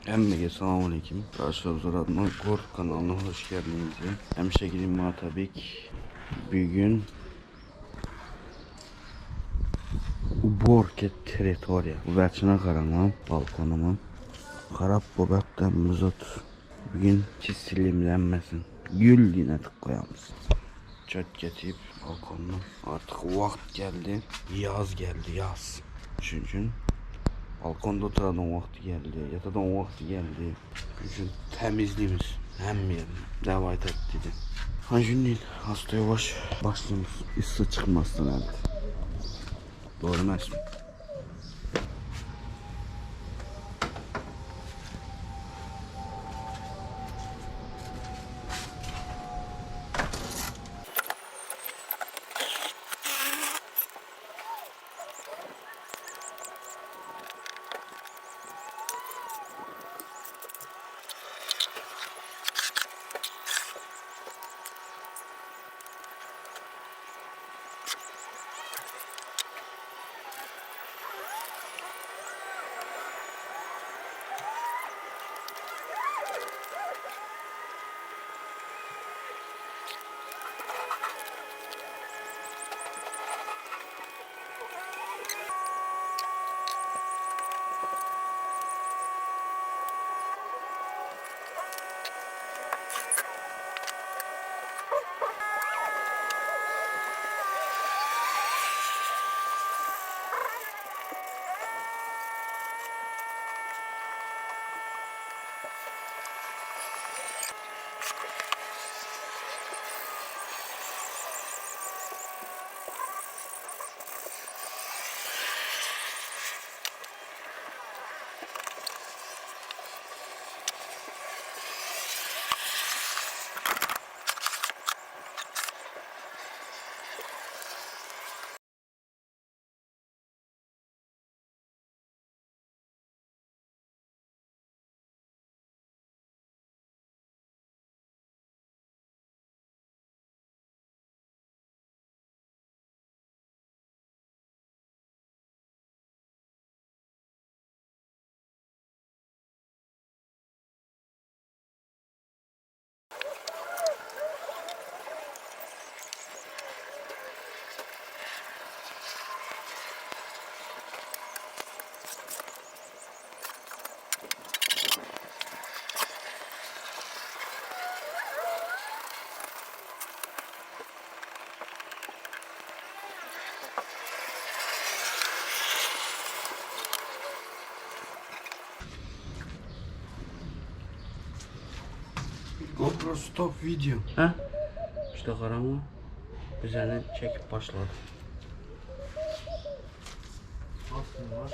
Hemmege salam aleýkim. Karşınızda Radman Kort kanalına hoş geldiniz. Hem şekilli matabik bugün Uborka territoriya. Uberçine qaramam, balkonuma. Qarab bobakdan muzot. Bugün çisilimlenmesin. Gül yine koyamız. Çöt getirip balkonuna. Artık vakt geldi. Yaz geldi yaz. Çünkü balkonda oturadan vakti geldi. Yatadan vakti geldi. Çünkü temizliğimiz hem yerini. Devam et dedi. Ha şimdi hasta yavaş başlıyoruz. Isı çıkmazsın herhalde. Doğru mu Esmi? GoPro stop video. Ha? İşte karanlık. Düzeni çekip başladı. Nasıl var?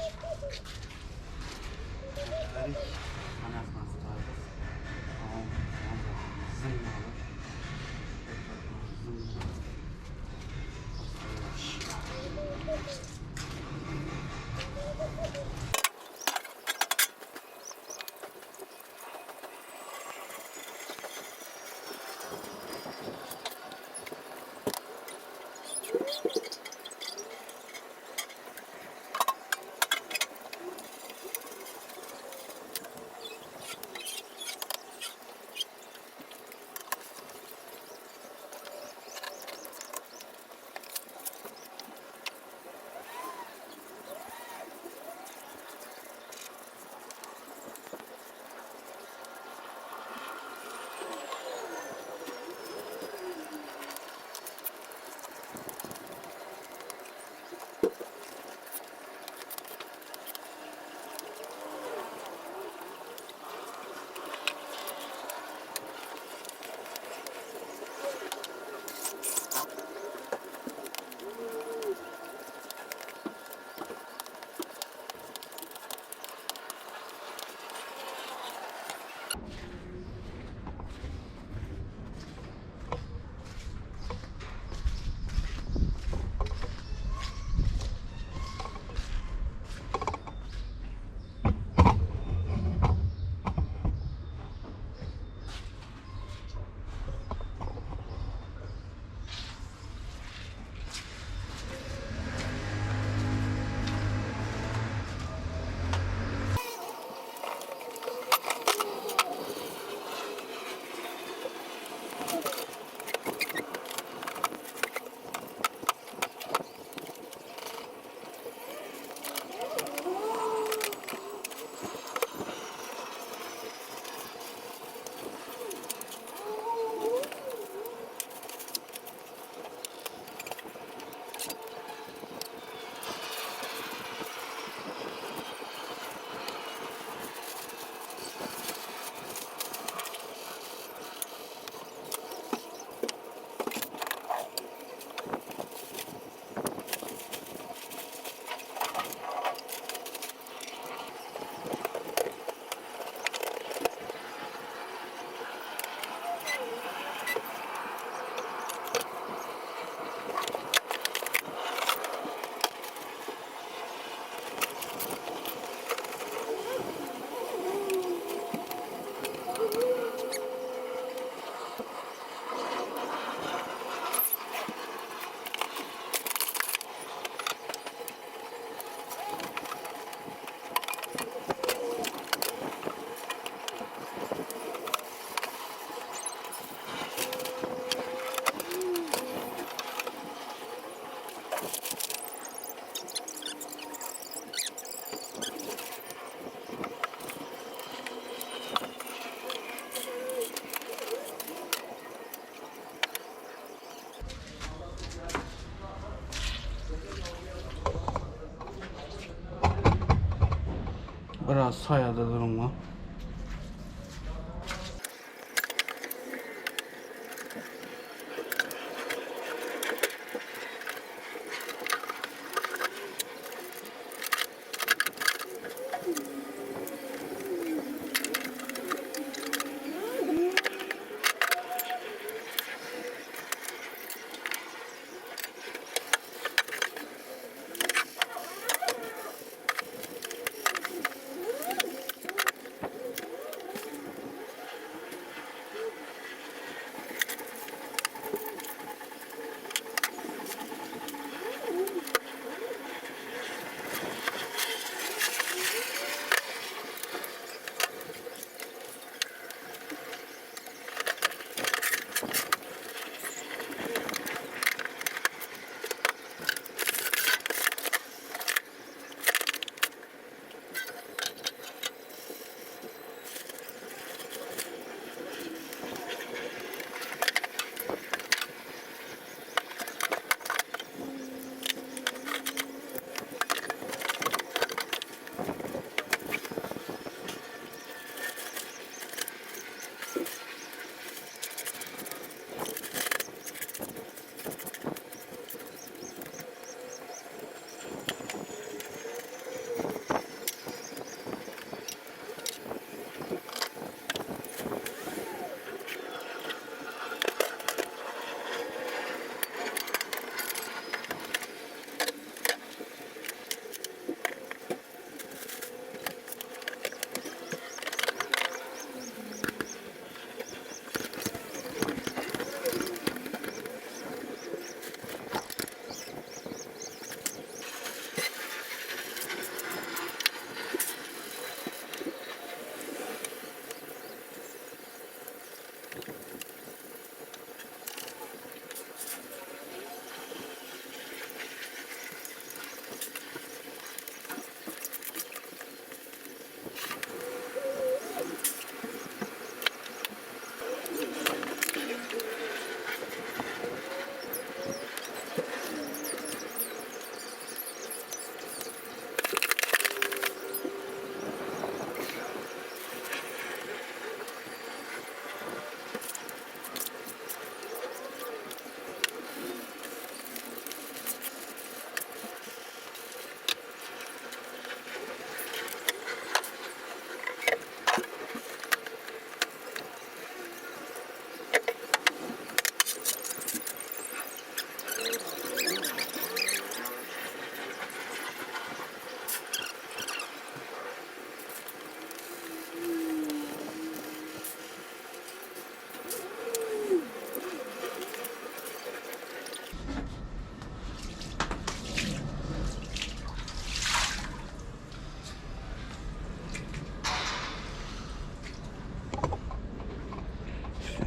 Biraz saýada duruň.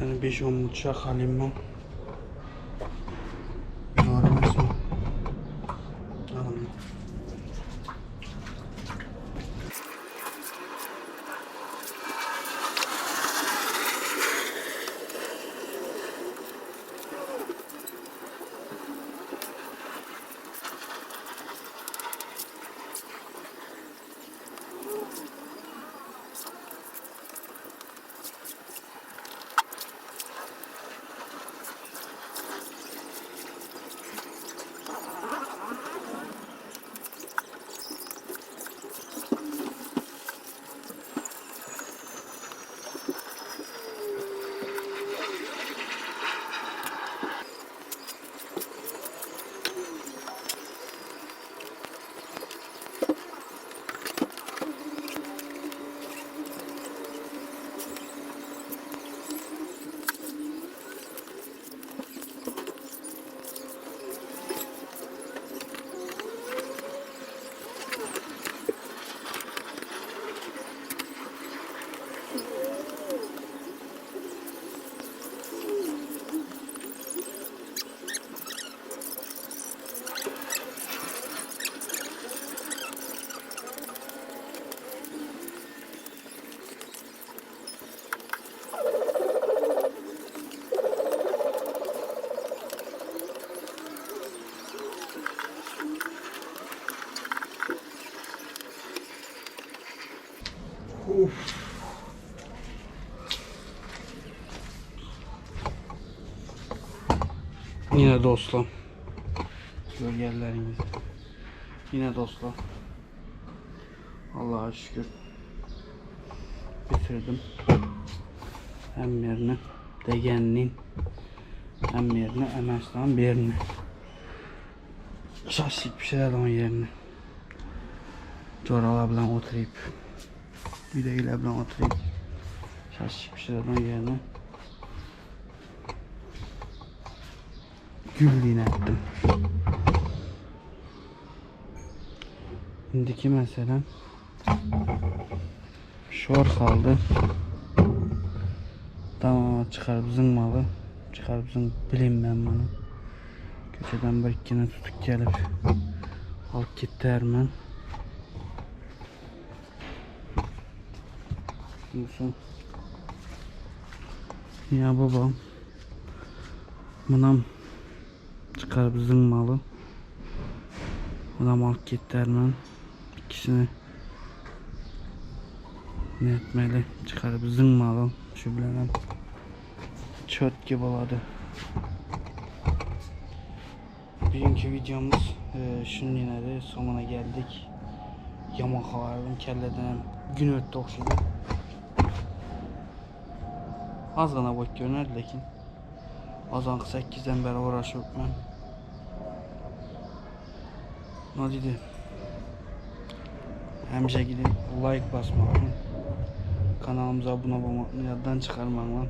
Yani 5-10 bıçak alayım ben. Doğru Alalım. Uf. Yine dostlar. Gölgeleriniz. Yine dostlar. Allah'a şükür. Bitirdim. Hem yerini degeninin hem yerini Emes'ten birini. Şaşlık bir şeyler onun yerini. Coralar bilan oturayım. Yüreğiyle bilan oturayım. Şaşlık bir şeyler onun yerine. Gül ettim. Indiki meselem şor kaldı. Tamam çıkarıp zıngmalı. Çıkarıp zıng bileyim ben bunu. Köşeden bir ikkini tutup gelip alıp gitti Ermen. Musun? Ya babam. Bunam çıkarıp zıngmalı. Bunam alıp gitti Ermen. İkisini ne etmeli? Çıkarıp zıngmalı. Şu bilemem. Çöt gibi boladı. Bugünkü videomuz e, şunun yine de sonuna geldik. Yaman xabarım kelleden gün ötdü oxşudu. Az qana bak görünər lakin azanqı 8-dən bəri uğraşıb mən. Nə dedi? Həmişə gidin like basmaqla, kanalımıza abunə olmaqla yaddan çıxarmaqla.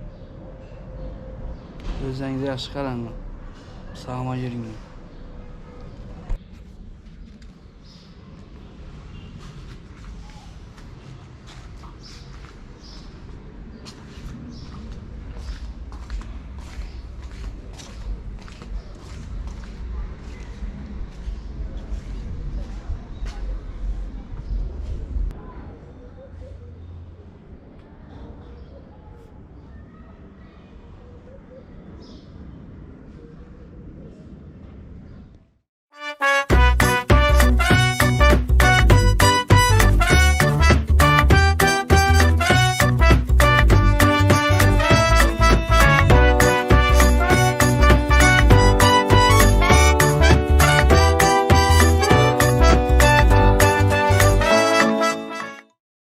Özlərinizə yaxşı qaranlar. Sağma yürüyün.